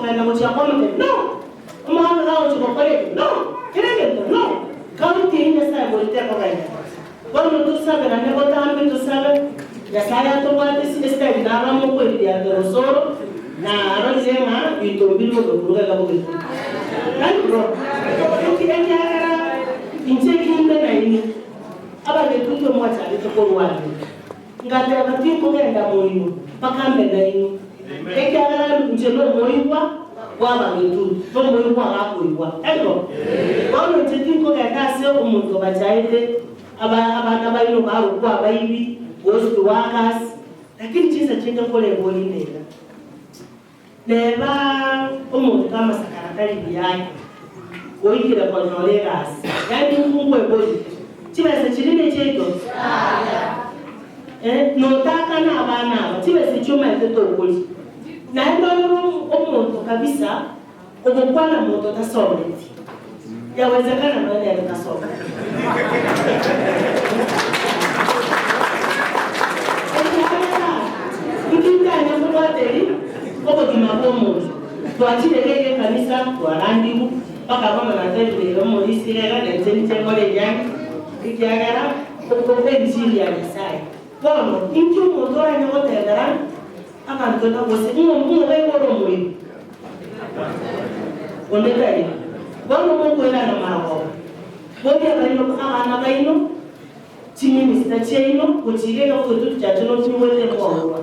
gokogenda gochia kwamotebia, No! Omogaka gagochia gokora eke, No! Kera egento, No! County eyio Nyasaye goita ekogenda. Bono tosaberane botambe tosabe, Nyasaye atobwate ase esitari naro amo okoiriria osoro, na arorire ng'a binto mbiri bobe koruga iga bobe. Tari bo? Ekiagera inche kimbe nainwe, abagetutu mwachagete korwania. Ngateba, Tinkogenda moino mpaka mbe nainwe, ekiagera inche nomoigwa bw'abagetutu, nomoigwa gakoigwa. Tari bo? Bono inche tinkogenda ase omonto obachaete abana baino barokwa abaibi, ghost workers, lakini chinsa chinde nkoreboria niga. Neba omonto amasakara tari buya ake, oikire konyora egasi, yaani nkweborie, chibesa chiria nechiaito? Eh, notakana abana aba, chibesa echio omanyete tokoria. Naende oyore omonto kabisa ogokwana monto tasometi, yawezekana nonya nere tasometi. Ekiagera intintanya kobwateri obogima bw'omonto. Twachire iga iga ekanisa, twarandigwe, mpaka bono natebire omorisia iga na inche ninche nkore enyangi, ekiagera enchiri ya Nyasaye. Bono, inki omonto oranye gotebera abanto na gose ng'o ng'o iga ore omoibi? Onde tari. Bono mokoirana marogoba, boria abaino abana baino, chiminista chiaino, gochia iga iga bogetutu chiacho nochinyuete nkorwa.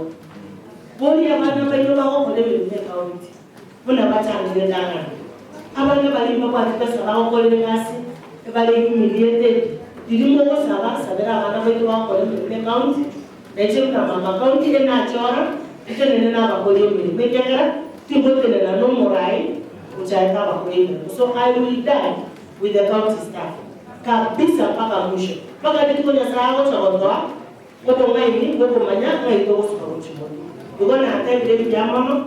Boria abana baino bagokora emeremo ekaunti, buna bachandire tang'ani. Abana baria mbabwate besa bagokora egasi, ebare humiliated. Riria mogosaba, sabera abana baito bagokora emeremo ekaunti, na inche buna mama county enachora ntenene nabakori emeremo ekiagera tingotenena nomorai ochaete abakori emeremo. So I will die with the county staff kabisa mpaka mwisho, mpaka rituko Nyasaye agocha gotoa obong'aini bwokomanya ng'ai togosuka gochia motwe. Igo natebire mbuya mono.